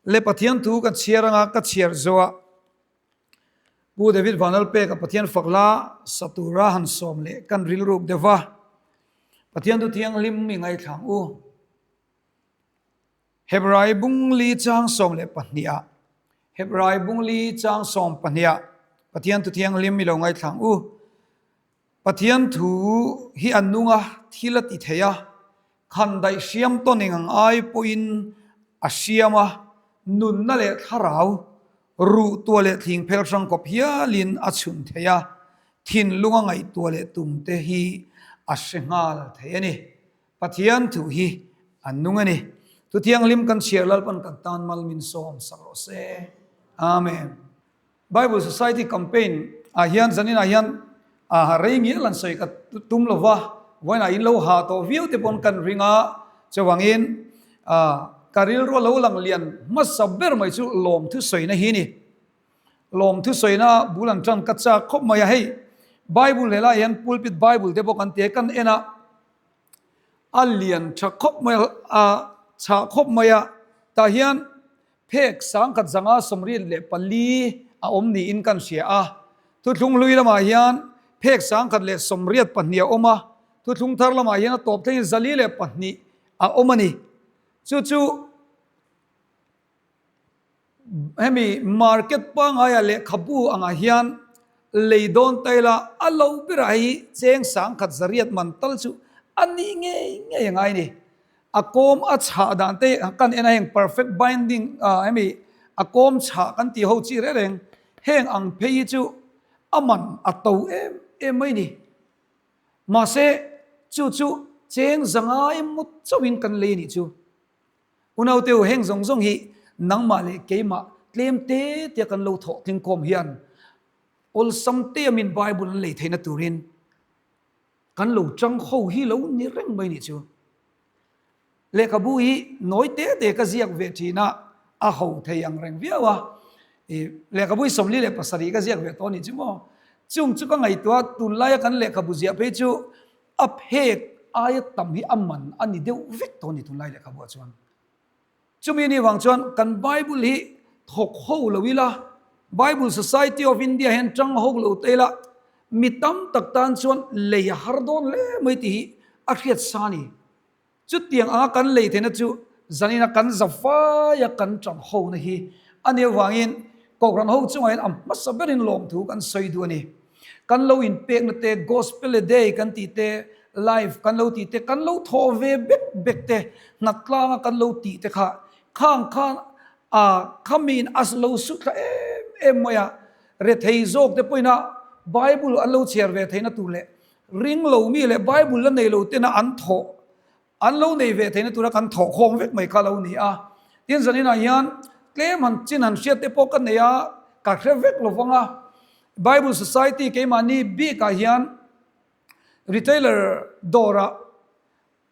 Le Pathian thu ka chhiar anga ka chhiar zo a, Pu David Vanlalpeka Pathian fak hla sa tura han sawm leh kan rilruk deuh va, Pathian thu thianghlim mi ngaithlang u. Hebrai bungli chang 12 ah Hebrai bungli chang 12 ah Pathian thu thianghlim mi lo ngaithlang u. Pathian thu hi a nung a, thil a ti thei a, khan daih hriam tawn eng ang ai pawhin a hriam a, nunna leh thlarau ruh tua leh thling phel hrang kawp hialin a chhun thei a, thinlung a ngaihtuah leh tum te hi a hre nghal thei a ni. Pathian thu hi a nung a ni. Thu thianghlim kan chhiar Lalpan kan tan mal min sawm sak rawh se. Amen. Bible Society campaign ah hian zanin ah hian ah rei ngial an sawi ka tum lo va, vawiinah in lo ha tawh viau te pawn kan ring a, chuvangin ah ka rilru a lo lang lian hmasa ber mai chu lawmthu sawina hi a ni. Lawmthu sawina bul an tan ka chak khawp mai a, hei Bible helai hian pulpit Bible te bawk an ti a, kan en a, a lian tha khawp mai a, a chhah khawp mai a, tah hian Phek 1584 a awm niin kan hria a. Thuthlung hlui lamah hian phek 182 a awm a, thuthlung thar lamah hian a tawp thlengin 402 a awm a ni. Chu chu hemi market pangaia lehkhabu angah hian lei dawn ta ila a lo berah hi cheng 1100 man tal chu a nih ngei ngei a ngai a ni. A kawm a chhah dan te kan en a heng perfect binding ah hemi a kawm chhah kan tih ho chi reng reng heng ang phei hi chu a man a to em em mai ni. Mahse chu chu cheng zangai emaw chauhin kan lei a nih chu. Unauteu heng zawng zawng hi nangmah leh keimah tlem te te kan lo thawh tlingkhawm hian awlsam te a min Bible an lei theihna turin Kan lo chang ho hi lo ni reng mai nih chu. Lehkhabu hi nawi te te ka ziak ve thin a, a ho thei ang reng viau a. I lehkhabu hi 47 ka ziak ve tawh nih chu maw. Chung chu ka ngaihtuah a, tunlaia kan lehkhabu ziah phei chu a phek aia tam hi a man a ni deuh vek tawh a ni tunlai lehkhabu ah chuan. Chumi ni vang chuan kan Bible hi thawk ho lo ila, Bible Society of India hian tang ho lo ta ila, mi tam tak tan chuan lei a har dawn hle mai tih hi a hriat sa a ni. Chutiang anga kan lei theihna chu zanina kan za vaia kan tang hona hi a nih avangin Kohhran ho chungah hian a hmasa berin lawmthu kan sawi duh a ni. Kan lo inpekna te, Gospel a Day kan tih te, Live kan lo tih te, kan lo thawh ve bek bek te, hnatlanga kan lo tih te kha, khang khan a khamiin a lo su thla em em mai a, rethei zawk te pawhin a Bible an lo chhiar ve theihna tur leh ring lo mi leh Bible la nei lo tena an thawh An lo nei ve theihna tura kan thawh khawm vek mai kha lo ni a. Tin, zaninah hian tlem han chin han hriat te pawh ka nei a, ka hre vek lo vang a. Bible Society keimahni bikah hian retailer dawrah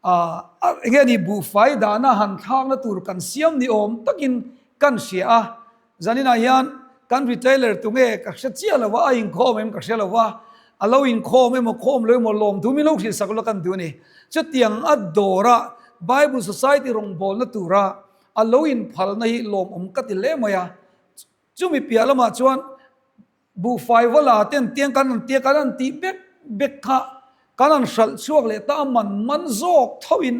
ah eng nge ni buhfai dahna han thlakna tur kan siam ni awm takin kan hria a. Zaninah hian kan retailer tunge ka hre chiah lo va, a inkhawm em ka hre lo va, a lo inkhawm emaw khawm lo emaw lawmthu min lo hrilh sak ula kan duh a ni. Chutiang a dawra Bible Society rawngbawlna tura a lo inphalna hi lawmawm ka ti hle mai a. Chumi piah lamah chuan Buhfai va la ten tiang kan han tia kan han tih bek bek kha kan han hralh chhuak leh ta a man man zawk tho in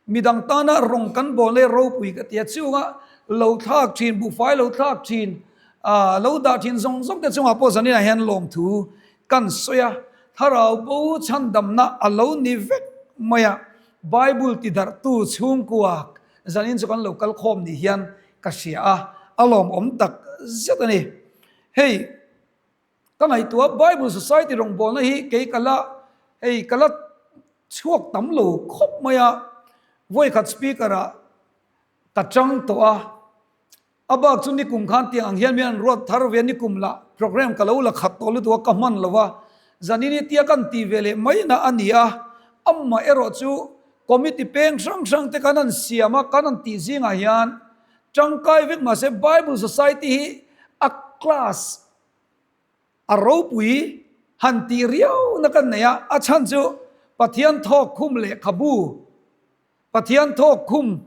midang tana rawng kan bawl leh ropui ka tia chunga lo thlak thin buhfai lo thlak thin ah lo dah thin zawng zawng te chungah pawh zaninah hian lawmthu kan sawi a thlarau bo chhandamna a lo ni vek mai a Bible ti darhtu chhungkua zanin chu kan lo kal khawm ni hian ka hria a a lawmawm tak zet a ni. Hei, ka ngaihtuah Bible Society rawngbawlna hi kei ka la, hei ka la chhuak tam lo khawp mai a, vawikhat speaker ah ka chang tawh a, a bak chu nikum khan tiang ang hian min an ruat thar ve a, nikum lah program ka lo la khat tawh lutuk a, ka hman lo a, zanini tia kan tih ve leh mai na a ni a, amah erawh chu committee peng hrang hrang te kan han siam a, kan han tih zingah hian Tangkai vek mahse Bible Society hi a class a ropui han tih riau na kan nei a, a chhan chu Pathian thawk khum lehkhabu, Pathian thawk khum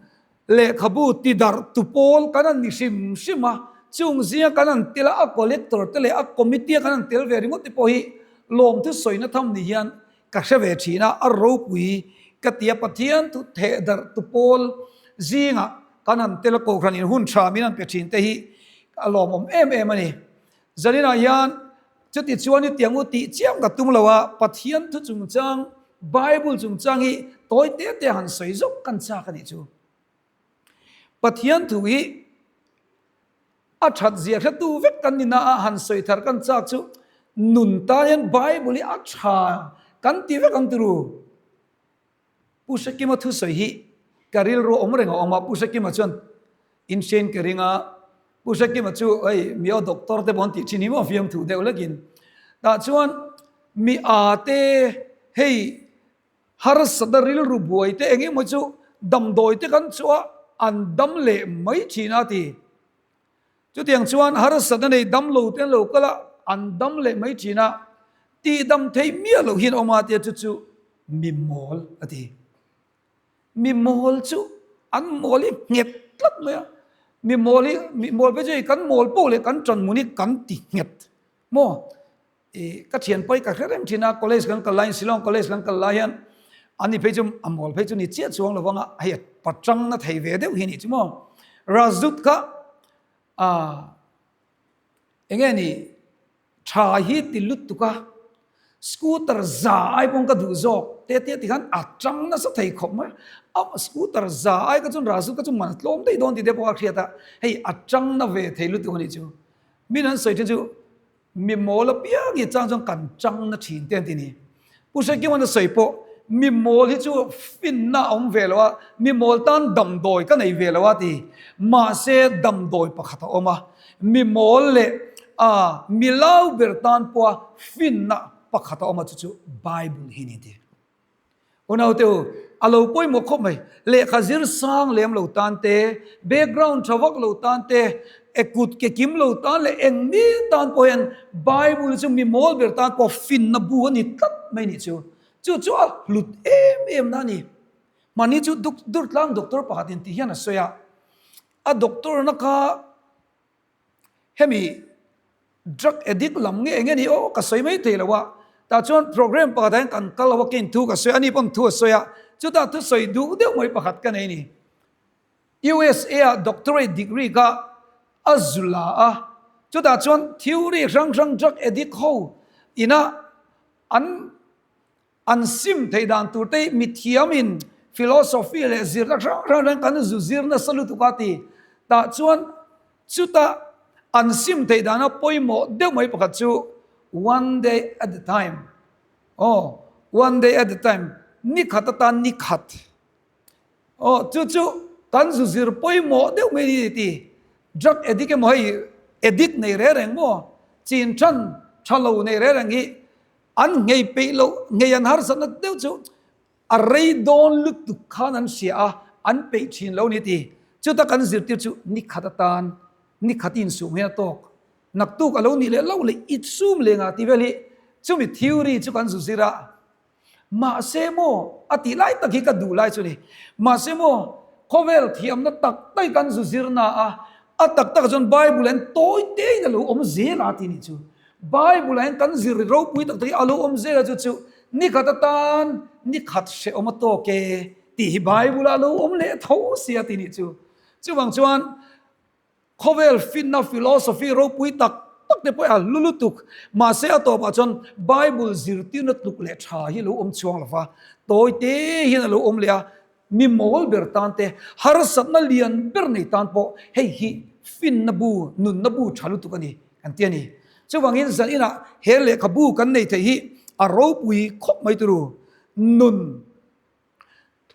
Lehkhabu tidarh tu pawl kan han ni hrim hrim a, chung zinga kan han tel a, a collector te leh a committee a kan han tel ve ringawt te pawh hi lawmthu sawina tham ni hian ka hre ve thin a, a ropui ka ti a, Pathian thu theh darh tu pawl zingah kan han tel a, Kohhran in hun tha min han pe thin te hi a lawmawm em em a ni. Zaninah hian chuti chuan i tiang u tih chiam ka tum lo a, Pathian thu chungchang, Bible chungchang hi tawi te te han sawi zawk kan chak a nih chu. Pathian thu hi a that zia hretu vek kan ni na a, han sawi thar kan chak chu nun tan hian Bible hi a tha kan ti vek ang turu. Pu Hrekima thusawi hi ka rilru awm reng a awm a, Pu Hrekima chuan inhriain ka ring a, Pu Hrekima chu hei mi aw doctor te pawh an tih thin hi maw fiamthu deuh lekin tah chuan mi a te hei harsatna rilru buai te eng emaw chu damdawi te kan chhuah a an dam leh mai thin a ti. Chutiang chuan harsatna nei dam lo te an lo kal a, an dam leh mai thin a, tih dam theih miah loh hian awm a tia chu chu mi mawl a ti. Mi mawl chu an mawl hi nghet tlat mai a, mi mawl hi mi mawl phei chu hei kan mawl poh leh kan tanhmun hi kan ti nghet maw? I ka thian pawi ka hre reng thin a, college kan kal laiin Shillong college kan kal lai hian ani phei chu a mawl phei chu ni chiah chuang lo vang a, hei a pachang na thei ve deuh hi a nih chu maw. Rajut kha ah eng nge ni tha hi ti lutuk a, scooter za ai pawh ka duh zawk te tia ti khan a chang nasa thei khawp mai a, scooter za ai kha chuan Rajut kha chu man a tlawm daih dawn tih te pawh a hriat a, hei a chang na ve thei lutuk a nih chu. Min an sawi thin chu Mi mawl apiang hi chang chuan kan chang na thin te an ti ni. Pu Hrekima'n a sawi pawh, mi mawl hi chu finna a awm ve lo a, mi mawl tan damdawi ka nei ve lo a ti. Mahse damdawi pakhat a awm a, mi mawl leh a mi lau ber tan pawha finna pakhat a awm a chu chu Bible hi ni ti. Unaute u, a lo pawimawh khawp mai. Lehkha zir sang lem lo tan te, background tha vak lo tan te, e kut ke kim lo tan leh eng mi tan pawh hian Bible chu mi mawl ber tan pawh finna bu a ni tlat mai nih chu. Chu chu a hlut em em na a ni. Mahni chu Durtlang doctor pakhat in tih hian a sawi a, a doctor na kha Hemi drug addict lam nge enge ni aw ka sawi mai thei lo a, tah chuan program pakhat ah hian kan kal lo a keiin thu ka sawi a, ani pawn thu a sawi a, chutah thusawi duh deuh mai pakhat ka nei a ni. USA ah doctorate degree kha a zu la a, chutah chuan theory hrang hrang drug addict ho ina an An sim theih dan tur te hi mithiamin philosophy leh zirna hrang hrang hian kan zu zir nasa lutuk a ti. Tah chuan chuta an sim theih dana pawimawh deuh mai pakhat chu one day at a time, aw, one day at a time, ni khat atan ni khat. Aw, chu chu kan zu zir pawimawh deuh mai ni ti. Drug addict emaw hei addict nei reng reng maw? Chin than tha lo nei reng reng hi An nghei peih loh, nghei an harsatna deuh chu a rei dawn lutuk khan an hria a, an peih thin lo a ni ti. Chuta kan zirtir chu ni khat atan, ni khat i insum hian a tawk. Naktuk a lo nih leh loh leh i sum leh ngah tih vel hi chumi theory chu kan zu zir a. Mahse maw, a tih lai tak hi ka duh lai chu ni. Mahse maw, khawvel thiamna tak tak hi kan zu zir na a, a tak takah chuan Bible hian tawi tein a lo awm zel a tih nih chu. Bible ah hian kan zir ropui tak tak hi a lo awm zel a chu chu ni khat atan ni khat hrehawm a tawk e tih hi Bible ah a lo awm leh tho sia tih nih chu. Chuvang chuan khawvel finna philosophy ropui tak tak te pawh hi a hlu lutuk mahse a tawpah chuan Bible zirtirna tluk leh tha hi a lo awm chhuang lo va, tawi te hian a lo awm leh a, Mi mawl ber tan te, harsatna lian ber nei tan pawh hei hi finna bu, nunna bu tha lutuk a ni kan ti a ni. Chuvangin zan inah he lehkhabu kan nei theih hi a ropui khawp mai turu. Nun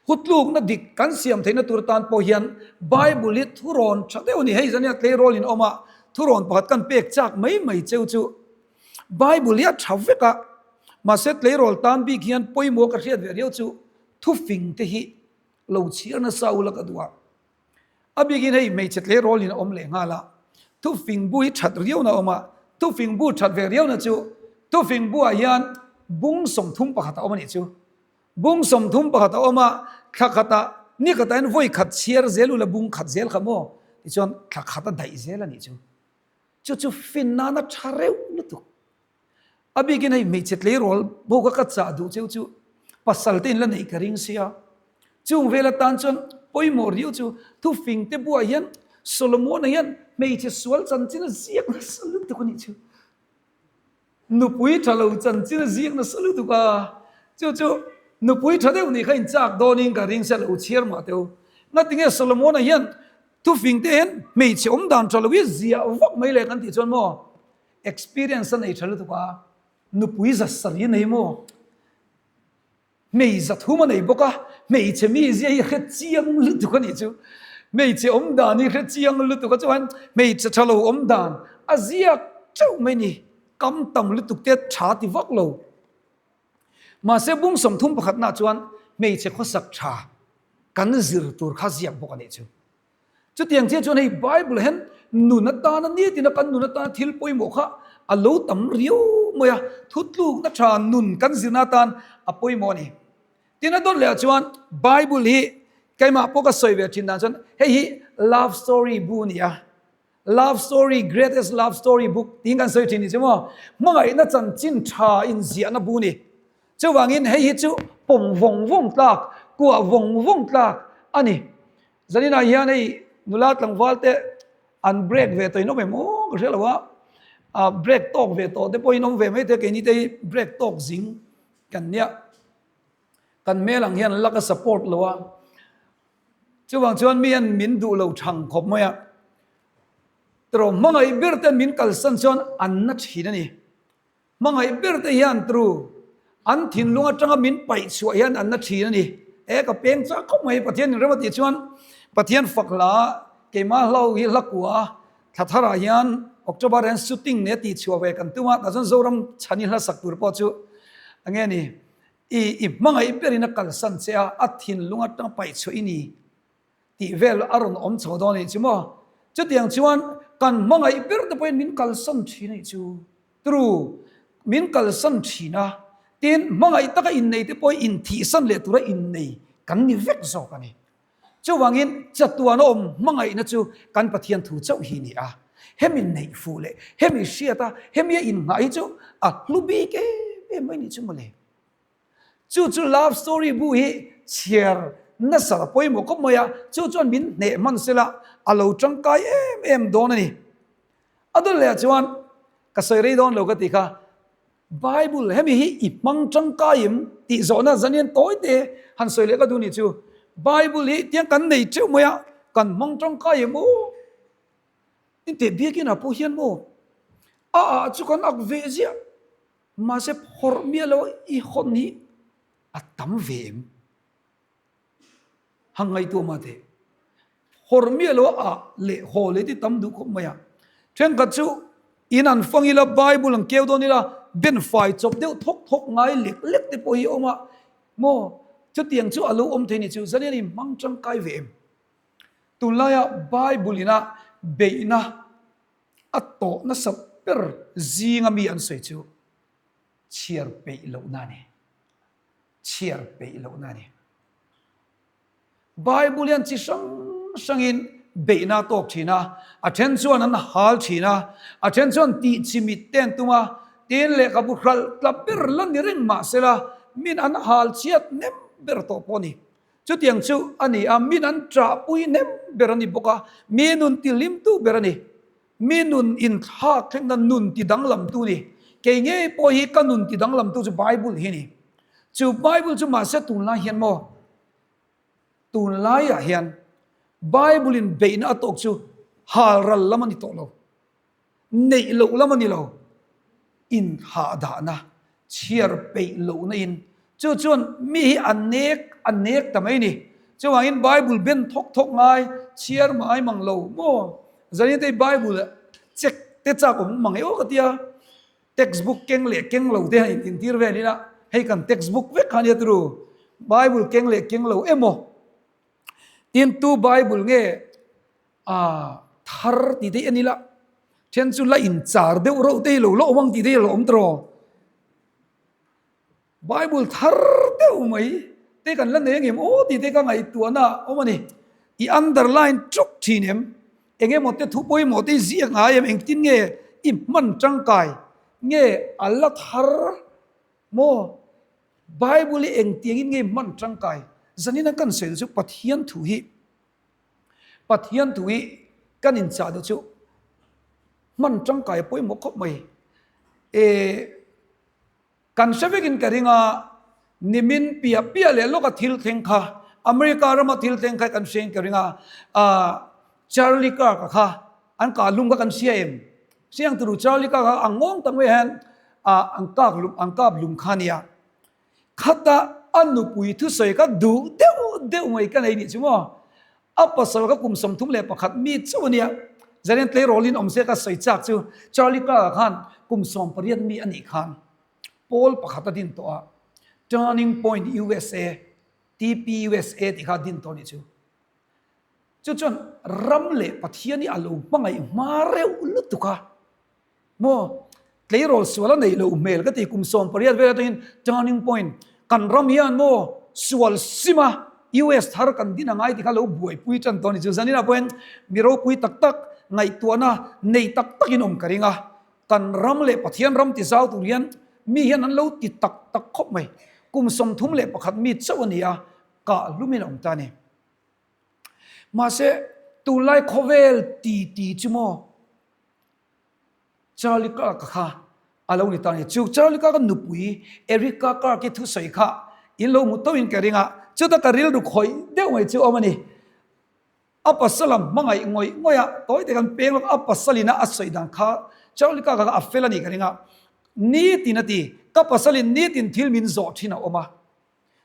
hutlukna dik kan siam theihna tur tan pawh hian Bible hi thurawn tha deuh a ni. Hei zan inah tleirawl in awm a, thurawn pakhat kan pek chak mai mai cheu chu Bible hi a tha vek a, mahse tleirawl tan bik hian pawimawh ka hriat ve riau chu Thufing te hi lo chhiar nasa ula ka duh a, a bikin hei hmeichhe tleirawl in a awm leh nghal a, thufing bu hi that riauna a awm a, thufing bu that ve riauna chu thufing buah hian bung 31 a awm a nih chu. Bung 31 a awm a, thla khatah. Ni khatah hian vawi khat chhiar zel ula bung khat zel kha maw? Tichuan thla khat a daih zel a nih chu. Chu chu fin nana tha reuh lutuk. A bikin hei hmeichhe tleirawl bo kha ka chah duh cheu chu pasal te in la neih ka ring sia. Chung vel atan chuan pawimawh riau chu thufing te buah hian Solomon-a hian hmeichhe sual chanchin a ziak nasa lutuk a nih chu. Nupui tha lo chanchin a ziak nasa lutuk a, chu chu nupui tha deuh nih kha in chak dawnin ka ring sia lo chhiar mah teh u. Ngatinge Solomon-a hian thufing te hian hmeichhe awm dan tha lo hi ziah vak mai le kan tih chuan maw experience a nei tha lutuk a, nupui za sarih a nei maw? Hmei zathum a nei bawk a, hmeichhe mizia hi hre chiang lutuk a nih chu. Hmeichhe awm dan hi hre chiang lutuk a, chuan hmeichhe tha lo awm dan a ziak teuh mai ni. Kam tam lutuk te tha ti vak lo. Mahse bung 30 pakhatnaah chuan hmeichhe khawsak tha kan zir tur kha ziak bawk a nih chu. Chutiang chiah chuan hei Bible hian nun atana nitin a kan nun atana thil pawimawh kha a lo tam riau mai a, thutlukna tha nun kan zirna atan a pawimawh a ni. Tin a dawt leh ah chuan Bible hi keimah pawh ka sawi ve thin dan chuan hei hi love story bu a ni a, love story greatest love story book tiin kan sawi thin ni chu maw, hmangaihna chanchin tha inziahna bu a ni. Chuvangin hei hi chu pawm vawng vawng tlak, kuah vawng vawng tlak a ni. Zaninah hian hei nula tlangval te an break ve tawh in awm em aw ka hria lo a, ah break tawk ve tawh te pawh in awm ve mai te keini te hi break tawk zing kan nia kan hmel ang hian lak a support lo a, chuvang chuan mi hian min duh lo thang khawp mai a, tawh hmangaih ber ten min kalsan chuan an na thin a ni. Hmangaih ber te hian tru an thinlung atanga min paih chhuah hian an na thin a ni. E ka peng chak khawp mai Pathian in rem a tih chuan Pathian fak hla keimah hlo hi hla kua thla tharah hian October hian shooting nei a tih chhuah ve kan tum a tah chuan Zoram chhani hla sak tur pawh chu enge ni i i hmangaih berin a kalsan che a a thinlung atanga paih chhuah i ni. Tih vel a rawn awm chho dawn anih chu maw? Chutiang chuan kan hmangaih ber te pawhin min kalsan thin anih chu. True, min kalsan thin a, tin hmangaih taka innei te pawhin inthihsan leh tura innei kan ni vek zawk a ni. Chuvangin chatuan a awm hmangaihna chu kan Pathian thu chauh hi ni a. Hemi neih fuh leh hemi hriat a, hemi a innghah hi chu a hlu bik em em mai nih chu mawle. Chu chu love story bu hi chhiar nasat a pawimawh khawp mai a, chu chuan min hneh hman sela a lo tangkai em em dawn a ni. A dawt leh ah chuan ka sawi rei dawn lo ka ti kha, Bible hemi hi i hmang tangkai em tih zawhna zanian tawi te han sawi leh ka duh ni chu, Bible hi tiang kan nei teuh mai a, kan hmang tangkai em aw? Inteh biakin ah pawh hian maw a ah chu kan ak ve ziah. Mahse phawrh miah lo i hawn hi a tam ve em? Hang ngaihtuah mah teh. Phawrh miah lo a leh haw leh ti tam duh khawp mai a. Thenkhat chu in an fang ila Bible an keu dawn ila ben fai chawp deuh thawk thawk ngai lek lek te pawh hi a awm a. Maw chutiang chu a lo awm thei ni chu zanian i hmang tangkai ve em? Tunlaia Bible ina beihna A tawh nasa ber zinga mi an sawi chu chhiar peih lohna a ni. Chhiar peih lohna a ni. Bible hian chi hrang hrangin beihna a tawk thin a, a then chuan an hal thin a, a then chuan tih chimit te an tum a, tin lehkhabu hralh tla ber la ni reng mah sela min an hal chhiat nem ber tawh pawh a ni. Chutiang chu a ni a, min an ṭahpui hnem ber a ni bawk a, mi nun tihlimtu ber a ni. Mi nun inthlak thlengna nun tidanglamtu a ni. Kei ngei pawh hi ka nun tidanglamtu chu Bible hi a ni. Chu Bible chu mahse tunlai hian maw? Tunlaiah hian Bible in beihna a tawk chu halral lam a ni tawh lo. Neih loh lam a ni lo, inhahdahna, chhiar peih lohna in chu chuan mi hi a nek a nek ta mai a ni. Chuvangin Bible ben thawk thawk ngai, chhiar mai mang lo maw? Zanin te Bible check te chak awm mang e aw ka tia, textbook keng leh keng lo te han intintir vel ila, hei kan textbook vek kha ania turu, Bible keng leh keng lo emaw, tin tu Bible nge A thar tih te hi a ni la, then chu la inchar deuh reuh te hi lo la awm ang tih te hi a lo awm tawh. Bible thar deuh mai. te kan la nei angem aw tih te ka ngaihtuahna a awm a ni. I underline ṭuk ṭhin em? Eng emaw te thu pawimawh te i ziak ngai em? Engtin nge i hman ṭangkai nge a la thar maw? Bible hi engtiangin nge i hman ṭangkai? Zanin a kan sawi chu Pathian thu hi Pathian thu hi kan inchah duh chu hman ṭangkai a pawimawh khawp mai. E. Kan hre vekin ka ring a, nimin piah piah leh lawka thil thleng kha, America rama thil thleng kha kan hriain ka ring a, ah Charlie Kirk-a kha an kah hlum kha kan hria em? Hriang turu Charlie Kirk-a kha ang ngawng tak mai hian ah an kak hlum an kap hlum kha a nia. Khata a nupui thusawi kha duh deuh deuh mai ka nei nih chu maw? A pasal kha kum 31 mi chauh a nia. Zaren tleirawlin awm se ka sawi chak chu Charlie Kirk-a khan kum 18 mi a nih khan pawl pakhat a din tawh a, Turning Point USA, TPUSA, tih kha a din tawh a nih chu. Chu chuan ram leh Pathian hi a lo hmangaih hma reuh lutuk a. Maw? Tleirawl sual a neih loh hmel ka ti kum 18 vel atangin turning point kan ram hian maw sual sim a US thar kan din a ngai ti kha lo buaipui tan tawh a ni chu. Zaninah pawhin mi ropui tak tak ngaihtuahna nei tak takin awm ka ring a, kan ram leh Pathian ram ti zau tur hian mi hian an lo ti tak tak khawp mai. Kum 31 mi chauh a ni a, kah hlumin a awm ta a ni. Mahse tunlai khawvel ti ti chu maw Charlie Kirk kha a lo ni ta a ni. Chu Charlie Kirk-a nupui Erika Kirk-i thusawi kha in lo hmu tawhin ka ring a, chuta ka rilru khawih deuh mai chu awm a ni. A pasal a hmangaih ngawih ngawih a, tawi te kan peng lawk a pasalina a sawi dan kha Charlie Kirk-a kha a fel a nih ka ring a. Nitin a ti, ka pasalin nitin thil min zawh thin a awm a,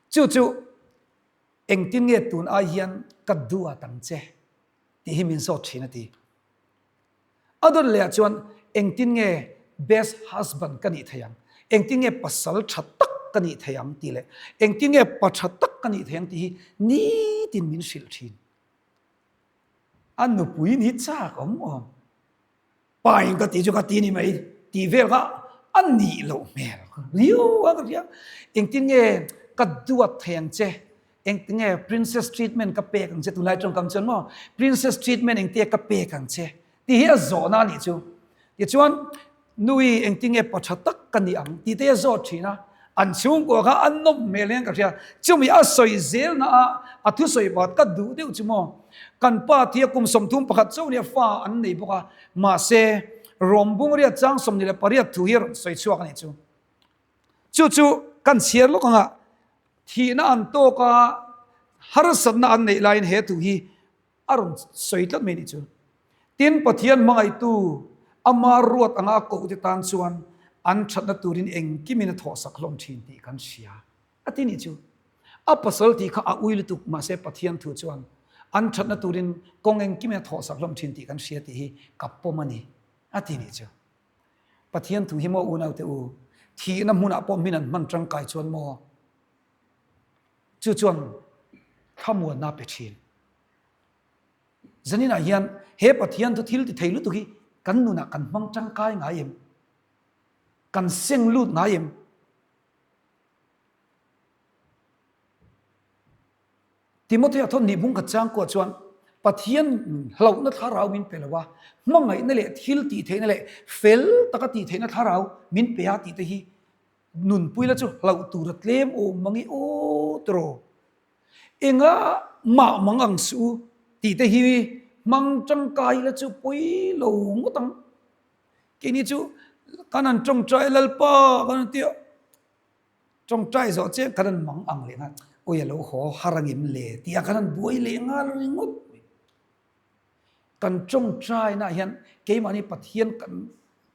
chu chu engtin nge tun ai hian ka duat ang che tih hi min zawt thin a ti. A dawt leh ah chuan engtin nge best husband ka nih thei ang, engtin nge pasal tha tak ka nih thei ang tih leh engtin nge pa tha tak ka nih thei ang tih hi nitin min hrilh thin. A nupui ni chak awm awm. Pa in ka tih chu ka ti ni mai tih vel kha a nih loh hmel riau a ka hria. Engtin nge ka duat thei ang che Engti nge princess treatment ka pek ang che tunlai tawngkam chuan maw princess treatment engtia ka pek ang che tih hi a zawhna a nih chu. Tichuan nui engti nge pa tha tak ka nih ang tih te a zawt thin a, an chhungkua kha a nawm hmel hian ka hria. Chumi a sawi zelna a a thusawi pakhat ka duh deuh chu maw kan pa thi a kum 31 chauh nia fa an nei bawk a, mahse Rawmbung riat chang 28 thu hi a rawn sawi chhuak a nih chu. Chu chu kan chhiar lawk anga thihna an tawk a, harsatna an neih laiin he thu hi a rawn sawi tlat mai a nih chu. Tin, Pathian hmangaihtu ama ruat anga a kohte tan chuan an thatna turin engkimin a thawhsak hlawm thin tih kan hria a ti nih chu. A pasal tih kha a ui lutuk mahse Pathian thu chuan an thatna turin kawng engkimin a thawhsak hlawm thin tih kan hria tih hi ka pawm a ni a ti nih chu. Pathian thu hi maw unaute u, thihna hmunah pawh min an hman tangkai chuan maw chu chuan thlamuanna pe thin. Zaninah hian he Pathian thu thil ti thei lutuk hi kan nunah kan hmang tangkai ngai em? Kan seng lut ngai em? Timothea thawn nih bung khat changkua chuan Pathian hlauhna thlarau min pe lo a, hmangaihna leh thil tih theihna leh fel taka tih theihna thlarau min pe a tih te hi nunpui la chu hlauh tur a tlem awm mang i aw tiraw. Enga mah mang ang suh u tih te hi hmang tangkai la chu pawi lo ngawt ang. Keini chu kan han tawngtai Lalpa kan han ti a. Tawngtai zawh chiah kan han mang ang leh nghal, awi a lo haw har angem le tih ah kan han buai leh nghal ringawt mai. Kan tawngtaina ah hian keimahni Pathian kan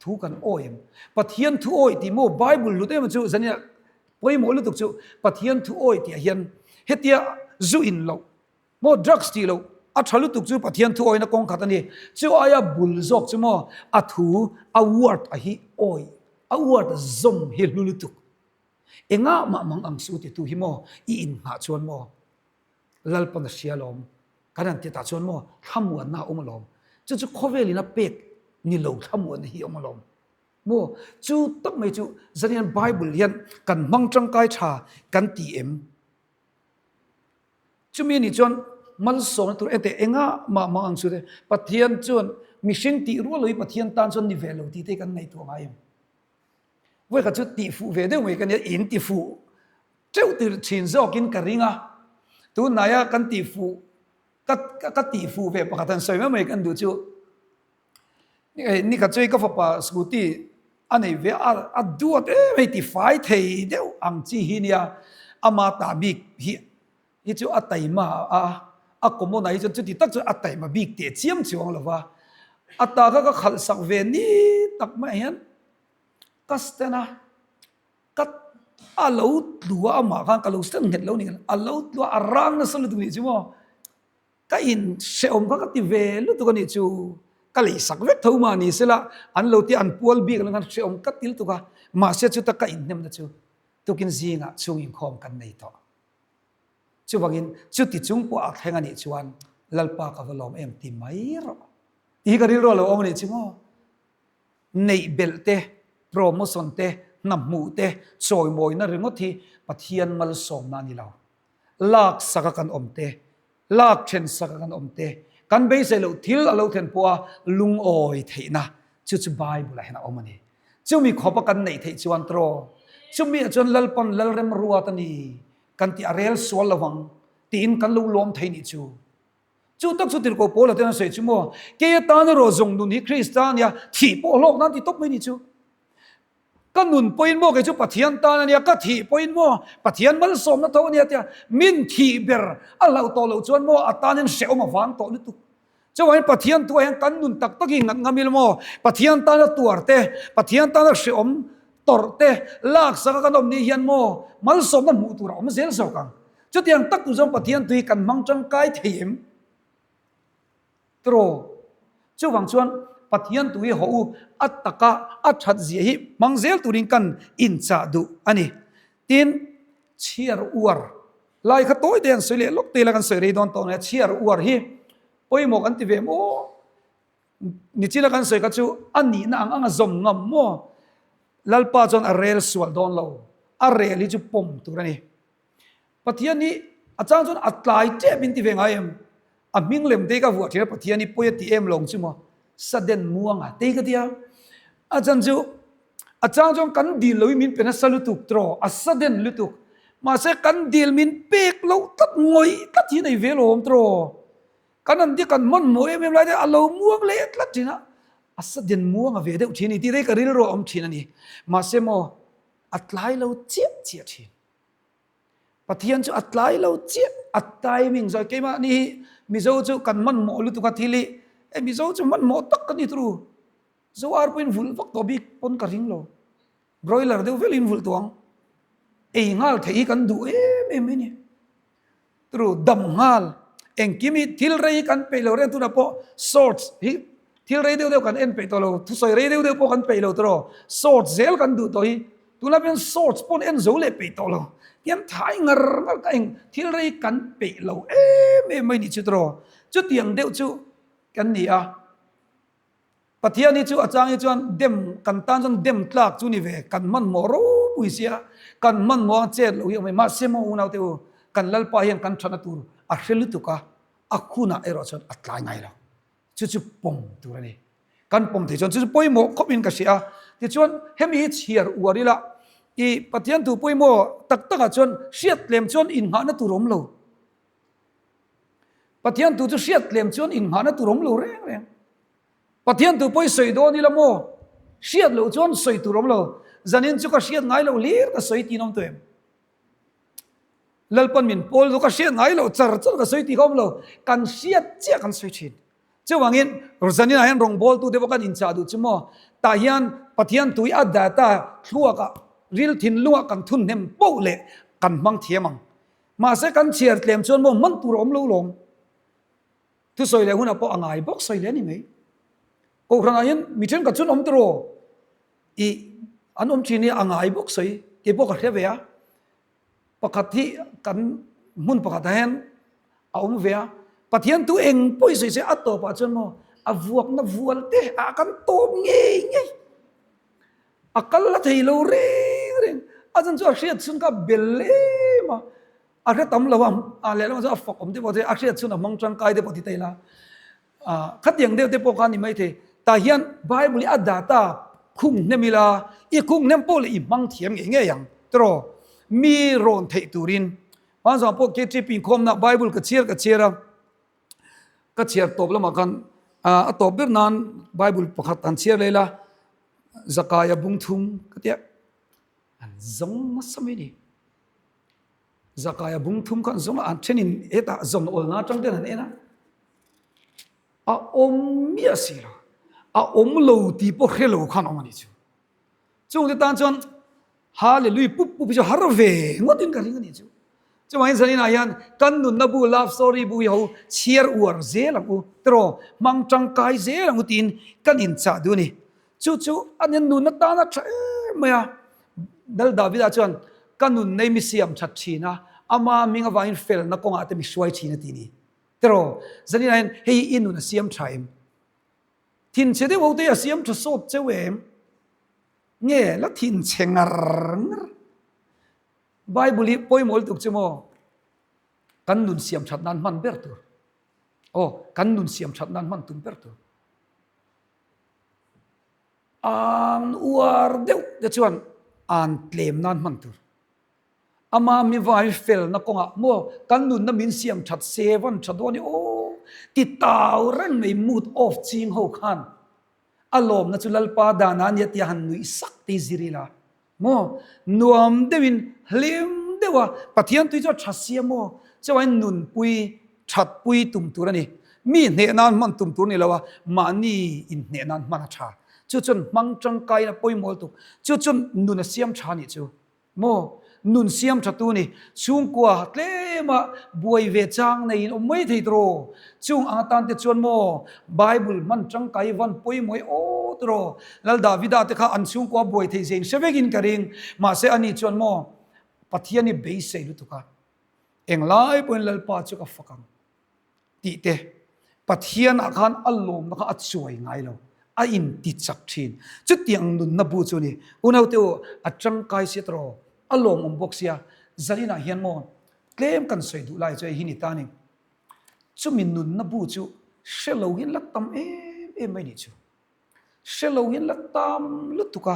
thu kan awi em? Pathian thu awi tih maw Bible hlut em chu zania pawimawh lutuk chu Pathian thu awi tih ah hian hetia zu in loh maw drugs tih loh a tha lutuk chu Pathian thu awina kawng khat a ni. Chu aia bul zawk chu maw a thu a word a hi awi a word zawm hi hlu lutuk. Engah mah mang ang suh titu hi maw i innghah chuan maw Lalpan a hria alawm kan han ti tah chuan maw thlamuanna a awm alawm. Chu chu khawvelin a pek ni lo thlamuanna hi a awm alawm. Maw chu tak mai chu zanian Bible hian kan hmang tangkai tha kan ti em? Chumi anih chuan malsawmna tur ente engah mah mah ang chu te Pathian chuan mihring tih rual lo hi Pathian tan chuan ni ve lo tih te kan ngaihtuah ngai em? Vawikhat chu tih fuh ve deuh mai ka nia, in ti fuh teuh tir thin zawkin ka ring a, tunhnaia kan tih fuh ka ka tih fuh ve pakhat han sawi mai mai kan duh chu nikhat chu hei ka fapa scooty a nei ve a, a duat em hei ti fai thei deuh ang chi hi nia, ama tah bik hi hi chu a taima a, a common ah hi chuan chuti tak chuan a taima bik teh chiam chuang lo va, a ta kha ka khalh sak ve ni tak maiah hian ka stand a, ka a lo tlu a amah khan ka lo stand nghet lo ni a lo tlu a, a rang nasa lutuk nih chu maw ka in hrehawm kha ka ti ve lutuk a nih chu ka lei sak vek tho mah ni sela an lo tia an pual bik ang khan hrehawm ka ti lutuk a, mahse chuta ka inhnemna chu tukin zingah chhung inkhawm kan nei tawh. Chuvangin chuti chung pawh a thleng a nih chuan Lalpa ka va lawm em ti mai rawh. Tih hi ka rilru a lo awm a nih chu maw? Neih belh te, promotion te, hna hmuh te, chawimawina ringawt hi Pathian malsawmna a ni lo. Lak saka kan awm te, lak then saka kan awm te, kan beisei loh thil a lo thlen pawha lungawi theihna chu chu Bible ah hian a awm a ni. Chumi khawpa kan neih theih chuan tiraw, chumi ah chuan Lalpan Lalrem ruat a ni kan tih a rel sual lo vang tiin kan lo lawm thei nih chu. Chu tak chu tirhkoh Paula ten a sawi chu maw, kei atan erawh zawng nun hi Krista a nia, thih pawh hlawk nan ti tawp mai nih chu. Ka nun pawhin maw kei chu Pathian tan a nia, ka thih pawhin maw Pathian malsawmna tho a nia tia min thih ber a hlauh tawh loh chuan maw a tanin hrehawm a vang tawh lutuk. Chuvangin Pathian tuah hian kan nun tak tak hi ngat ngam ila maw? Pathian tana tuar te, Pathian tana hrehawm tawrh te, laksak a kan awm ni hian maw malsawmna hmuh tur a awm zel zawk ang. Chutiang tak tur chuan Pathian tui kan hmang tangkai thei em? Tiraw? Chuvang chuan Pathian tui haw u a taka a that zia hi hmang zel turin kan inchah duh a ni. Tin, chhiar uar Lai kha tawi te an sawi leh lawk te ila kan sawi rei dawn tawh nia chhiar uar hi pawimawh kan ti ve maw nichina kan sawi kha chu a nihna ang ang a zawm ngam maw Lalpa chuan a rel sual dawn lo a rel hi chu pawm tur a ni Pathian hi a chang chuan a tlai tep in ti ve ngai em A hming lem te ka vuah thin a Pathian hi pawi a ti em lawng chu maw sudden muang a tei ka ti a a chan chu a chang chuan kan dil lo hi min pe nasa lutuk tiraw a sudden lutuk mahse kan dil min pek loh tlat ngawih tlat hi nei ve lawm tiraw kan an tia kan hmanhmawh em em lai te a lo muang leh tlat thin a a sudden muang a ve deuh thin a ni tih te hi ka rilru a awm thin a ni mahse maw a tlai lo chiah chiah thin. Pathian chu a tlai lo chiah, a timing zawi keimah ni hi Mizo chu kan hmanhmawh lutuk a thil hi e Mizo chu hmanhmawh tak ka ni turu Zo ar pawhin vulh vak tawh bik pawn ka ring lo broiler deuh velin vulh tawh ang ei nghal theih hi kan duh em em mai ni. Tru dam nghal. Engkim hi thil rei hi kan peih lo reng tunah pawh shorts hi thil rei deuh deuh kan en peih tawh lo, thusawi rei deuh deuh pawh kan peih lo tawh shorts zel kan duh tawh hi tunah hian shorts pawh en zo leh peih tawh lo. Tiang thai ngar ngar ka eng thil rei kan peih lo em em mai nih chu tawh chutiang deuh chu kan ni a. Pathian hi chu a chang hi chuan dem kan tan chuan dem tlak chu ni ve, kan hmanhmawh ropui sia, kan hmanhmawh ang chet loh hi awm e. Mahse maw unau te u, kan Lalpa hian kan thatna tur a hre lutuk a, a hunah erawh chuan a tlai ngai lo. Chu chu pawm tur a ni. Kan pawm thei chuan chu chu pawimawh khawp in ka hria a. Tichuan hemi hi chhiar uar ila, i Pathian thu pawimawh tak takah chuan hriat tlem chuan innghahna tur awm lo. Pathian thu chu hriat tlem chuan innghahna tur awm lo reng reng. Pathian thu pawh i sawi dawn ila maw? Hriat loh chuan sawi tur awm lo. Zanin chu ka hriat ngai loh hlir ka sawi tih an awm tawh em? Lalpan min pawl chu ka hriat ngai loh char char ka sawi tih kha awm lo. Kan hriat chiah kan sawi thin. Chuvangin zaninah hian rawngbawltute pawh kan inchah duh chu maw? Tah hian Pathian tui a data thluakah ril thinlungah kan thun hnem poh leh kan hmang thiam ang. Mahse kan chhiar tlem chuan maw hman tur a awm lo lawm. Thusawi leh hunah pawh a ngai bawk sawi leh a ni mai. Kohhranah hian mi thenkhat chuan awm tawh i an awm thin hi a ngai bawk sawi kei pawh ka hria ve a. Pakhat hi kan hmun pakhatah hian a awm ve a. Pathian tu eng pawh i sawi se a tawpah chuan maw a vuakna vual te ah kan tawp ngei ngei. A kal la thei lo reng reng. A chan chu a hriat chhun kha bel em a. A hre tam lo a, a lehlamah chuan a fak awm te pawh a hriat chhun a hmang tangkai te pawh ti ta ila. Khatiang deuh te pawh kha a ni maithei. Tah hian Bible hi a data khung hnem ila, i khung hnem pawh leh i hmang thiam ngei ngei ang tiraw? Mi rawn theih turin. Hmanzah pawh KTP inkhawmna Bible ka chhiar ka chhiar a, ka chhiar tawp lamah khan a tawp ber nan Bible pakhat han chhiar leh ila, Zakaia bung thum ka tia an zawng nasa mai a ni. Zakaia bung thum kha an zawng a, an thenin hetah zawn awlna atang ten an en a, a awm miah si lo, a awm lo tih pawh hre lo khan a awm a nih chu. Chungte tan chuan Hallelujah pup pup hi chu har ve ngawtin ka ring a nih chu. Chuvangin zaninah hian kan nunna bu love story bu hi ho chhiar uar zel ang u tiraw hmang tangkai zel ang u tiin kan inchah duh a ni. Chu chu a nia nun atana tha em mai a. Lal Davida chuan ka nun nei mi siam that thin a, ama hming avangin felna kawngah te mi hruai thin a ti ni. Tiraw zaninah hian hei i nun a siam tha em? Thinchhe deuh ho te hi a siam tha sawt cheu em? Nge la thinchhe ngar ngar? Bible hi pawimawh lutuk chu maw? Kan nun siam that nan hman ber tur. Aw, kan nun siam that nan hman tum ber tur. An uar deuh te chuan an tlem nan hman tur. Ama mi vai felna kawngah maw kan nunna min siam that se van tha dawn i aw ti tau reng mai mood off ching ho khan a lawmna chu Lalpa dana ania tia han nuih sak te hi zir ila maw nuam deuhin hlim deuha Pathian tui chu a tha sia maw chuain nunpui thatpui tum tur a ni. Mi hneh nan hman tum tur ni lo a mahni inhneh nan hman a tha. Chu chuan hmang tangkaiin a pawimawh lutuk. Chu chuan nun a siam tha a nih chu. Maw? Nun siam tha tu ni. Chhungkua tlema buai ve chang neiin awm mai thei tiraw? Chung ang atan te chuan maw Bible hman tangkai van pawimawih aw tiraw? Lal Davida te kha an chhungkua buai thei zein hre vekin ka ring. Mahse ani chuan maw Pathian hi beisei lutuk a, englai pawhin Lalpa chu ka fak ang. Tih te, Pathianah khan a lawmna kha a chuai ngai lo, a inti chak thin. Chutiang nunna bu chu a ni. Unaute u, a tangkai sia tawh, a lawmawm bawk sia, zaninah hian maw tlem kan sawi duh lai chu hei hi ni ta a ni. Chumi nunna bu chu hre lo hian la tam em em mai nih chu. Hre lo hian la tam lutuk a,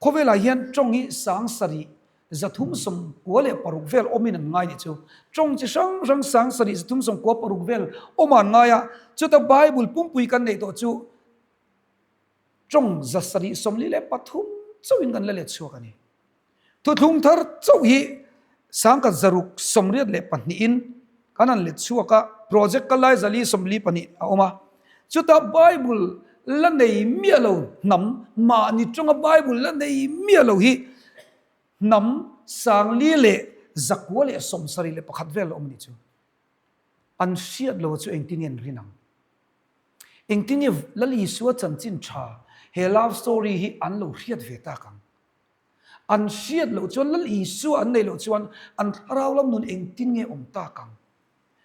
khawvelah hian tawng hi 70 396 vel awmin an ngai nih chu. Tawng chi hrang hrang 70 396 vel awmah an ngai a, chuta Bible pumpui kan neih tawh chu tawng 743 chauhin kan la let chhuak a ni. Thuthlung thar chauh hi 1682 in kan han let chhuak a, project kal lai 442 a awm a. Chutah Bible la nei miah lo hnam, mahni tawnga Bible la nei miah lo hi hnam 4,971 vel a awm a nih chu. An hriat lo chu engtin nge an rin ang? Engtin nge Lal Isua chanchin tha he love story hi an lo hriat ve tak ang? An hriat loh chuan Lal Isua an neih loh chuan an thlarau lam nun engtin nge awm tak ang?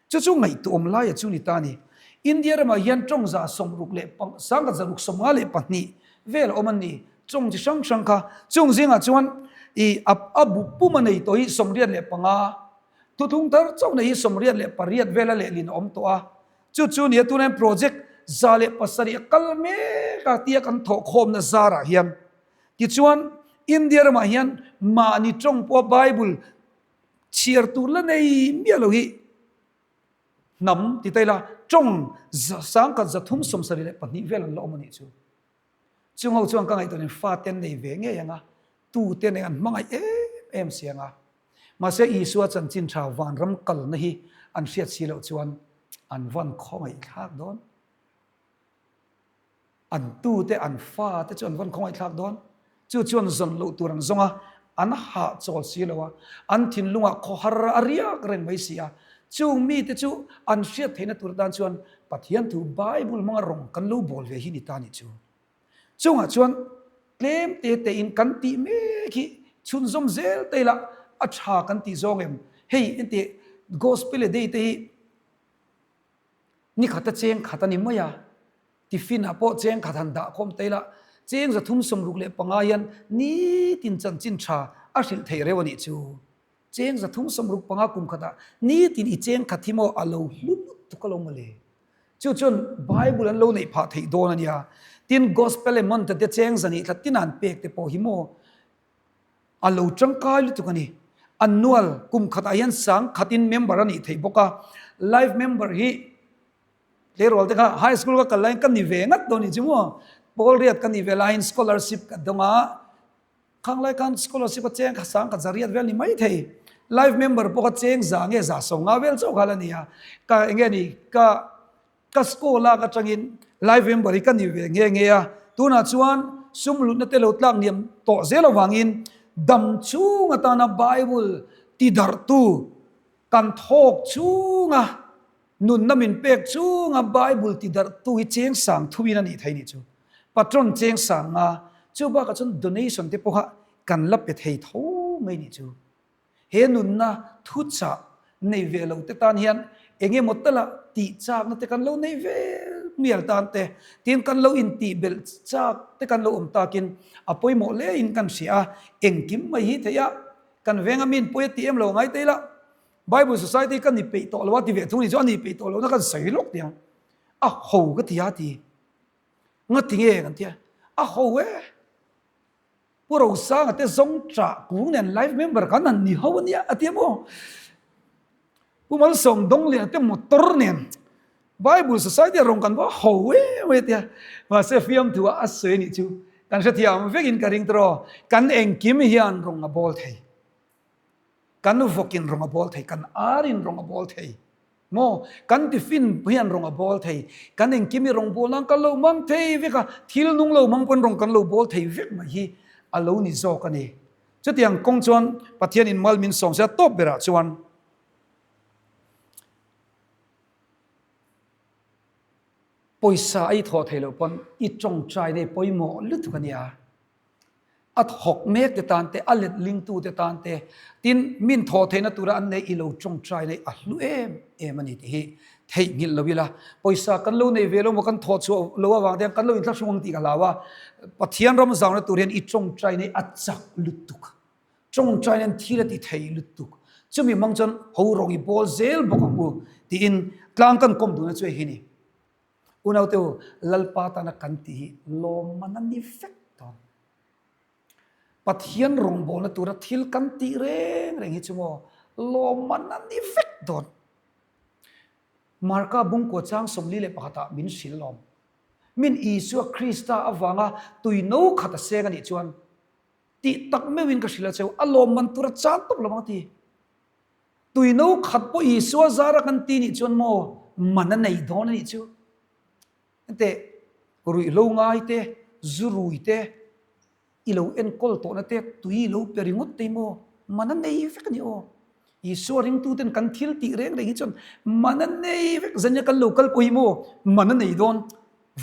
Chu chu ngaihtuahawm laia chu ni ta a ni. India ramah hian tawng 652 vel a awm an ni. Tawng chi hrang hrang kha chung zingah chuan i a bu pum a nei tawh hi 85, thuthung thar chauh nei hi 88 vel a lehlin a awm tawh a. Chu chu nia tunah hian project 107 a kal mek a tia kan thawhkhawmna zarah hian Tichuan, India ramah hian mahni tawng pawha Bible chhiar tur la nei miah lo hi hnam ti ta ila tawng 1372 vel an la awm a nih chu. Chung ho chuan ka ngaihtuah in fate an nei ve ngei ang a, tute nen an hmangaih em em si ang a. Mahse Isua chanchin tha vanram kalna hi an hriat si loh chuan an van khawngaihthlak dawn. An tute, an fate chu an vawn khawngaihthlak dawn. Chu chuan zawn loh tur an zawng a, an hahchawl si lo a, an thinlungah khawhar a riak reng mai si a. Chung mite chu an hriat theihna tur atan chuan Pathian thu Bible hmanga rawng kan lo bawl ve hi ni ta nih chu. Chungah chuan tlem te tein kan tih mek hi chhunzawm zel te ila a tha kan tih zawng em? Hei enteh Gospel a day te hi Ni khata cheng khat a ni mai a, tiffin ah pawh cheng khat han dah khawm ta ila, cheng 365 hian nitin chanchin tha a hrilh theih reuh a nih chu. Cheng 365 kum khatah nitin i cheng khat hi maw a lo hlu lutuk alawm mawle. Chu chuan Bible an lo neih phah theih dawn a nia. Tin, Gospel leh Monte te cheng zan thla tin an pek te pawh hi maw a lo tangkai lutuk a ni. Annual kum khatah hian sang khatin member a nih theih bawk a. Life member hi tleirawl te kha high school ka kal laiin ka ni ve ngat dawn ni chu maw. Pawl riat ka nih ve laiin scholarship ka dawng a. Khang lai khan scholarship a cheng kha sang khat zariat vel ni mai thei. Life member pawh kha cheng za nge za so nga vel chauh kha la ni a. Ka enge ni ka ka school lak atangin life member hi ka ni ve nge nge a. Tunah chuan sum lutna te lo tlak niam tawh zel avangin dam chung atana Bible ti darhtu kan thawk chunga Nunna min pek chunga Bible ti darhtu hi cheng sang thuin a nih thei nih chu. Patron cheng sang nga, chu bakah chuan donation te pawha kan la pe thei tho mai nih chu. He nunna thuchah nei ve lo te tan hian eng emaw tala tih chakna te kan lo nei ve mial tan te, tin kan lo intih belh chak te kan lo awm takin a pawimawh hle in kan hria a, engkim mai hi theih a, kan venga min pawi a tih em lo ngai te ila. Bible Society ka ni peih tawh lo a ti ve thung ni chu a ni peih tawh lohna kan sawi lawk tiang a ho ka ti a ti nga ti nge kan tia a ho e Pu Rosanga te zawng chah kung nen life member kan han ni ho ania a ti maw Pu Malsawm Donglian te motor nen Bible Society a rawn kan va ho e mai tia mahse fiamthu a sawi anih chu kan hrethiam vekin ka ring tawh kan engkim hian rawn a bawl thei. Kan vawkin rawng a bawl thei, kan arin rawng a bawl thei. Maw? Kan tiffin hian rawng a bawl thei. Kan engkim hi rawng bawl nan kan lo hmang thei vek a, thil nung lo hmang pawn rawng kan lo bawl thei vek mai hi a lo ni zawk a ni. Chutiang kawng chuan Pathianin mal min sawm se a tawp berah chuan pawisa a i thawh theih loh pawn i tawngtai nei pawimawh lutuk a nia. A thawk mek te tan te, a let lingtu te tan te, tin min thawh theihna tura an nei i lo tawngtai nei a hlu em em a ni tih hi theihnghilh lo ila. Pawisa kan lo nei ve lo maw kan thawh chhuah lo avang te hian kan lo inthlahrung ang tih ka hlau a, Pathian ram zauna tur hian i tawngtai nei a chak lutuk, tawngtai hian thil a ti thei lutuk, chumi hmang chuan ho rawng i bawl zel bawk ang u tiin tlang kan kawm duhna chu hei hi a ni. Unaute u, Lalpa tana kan tih hi lawmman a ni vek dawn. Pathian rawngbawlna tura thil kan tih reng reng hi chu maw lawmman a ni vek dawn. Marka bungkua chang 41 ah min hrilh lawm. Min Isua Krista avanga tui no khat a seng a nih chuan tih tak meuhin ka hrilh a cheu, a lawmman tura chan tawp lo ang a ti. Tui no khat pawh Isua zara kan ti nih chuan maw man a nei dawn a nih chu. Enteh, ruihhlo ngai te, zu rui te, i lo enkawl tawhna te, tui i lo pe ringawt te maw man a nei vek a ni aw. Isua ringtuten kan thil tih reng reng hi chuan man a nei vek zania kan lo kal pawh hi maw man a nei dawn.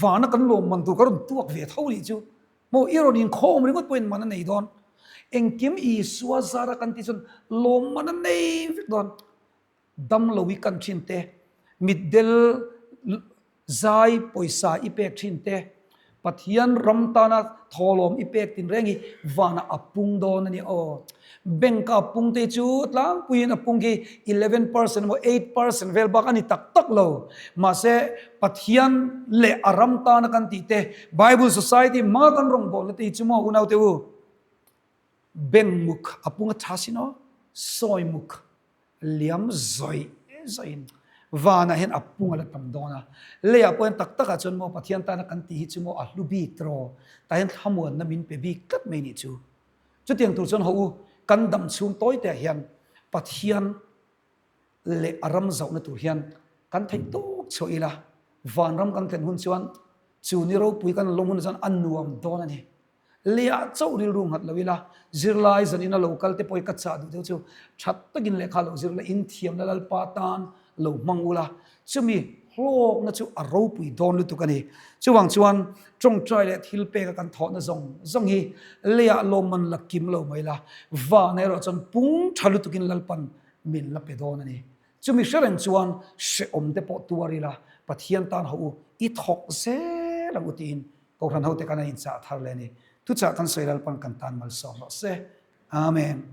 Vana kan lawm man tur ka rawn tuak ve tho nih chu. Maw i rawn inkhawm ringawt pawhin man a nei dawn. Engkim Isua zara kan tih chuan lawmman a nei vek dawn. Damlo i kan thin te, mitdel zai pawisa i pek thin te, Pathian ram tana thawhlawm i pek tin reng hi vanah a pung dawn a ni aw. Bank a pung te chu tlangpuiin a pung khi 11% emaw 8% vel bak a ni tak tak lo. Mahse Pathian leh a ram tana kan tih te, Bible Society hmanga kan rawngbawlna te hi chu maw unaute u, bank muk a pung a tha sin aw, sawi muk liam zawih zawih in vanah hian a pung a la tam dawn a. Leiah pawh hian tak takah chuan maw Pathian tana kan tih hi chu maw a hlu bik tiraw, tah hian thlamuanna min pe bik tlat mai nih chu. Chutiang tur chuan haw u, kan dam chhung tawi teah hian Pathian leh a ram zauhna tur hian kan theih tawk chhuah ila, vanram kan thlen hun chuan chu ni ropui kan lawm hun chuan a nuam dawn a ni. Leiah chauh rilru nghat lo ila, zirlai zanin a lo kal te pawh hi ka chah duh deuh chu that takin lehkha lo zir la, inthiamna Lalpa tan lo hmang ula, chumi hlawkna chu a ropui dawn lutuk a ni. Chuvang chuan tawngtai leh thil peka kan thawhna zawng zawng hi leiah lawmman la kim lo mai la, vana erawh chuan pung tha lutukin Lalpan min la pe dawn a ni. Chumi hre reng chuan hrehawm te pawh tuar ila, Pathian tan ho u, i thawk zel ang u tiin Kohhran hote khan a inchah thar leh a ni. Thuchah kan sawi Lalpan kan tan malsawm rawh se. Amen.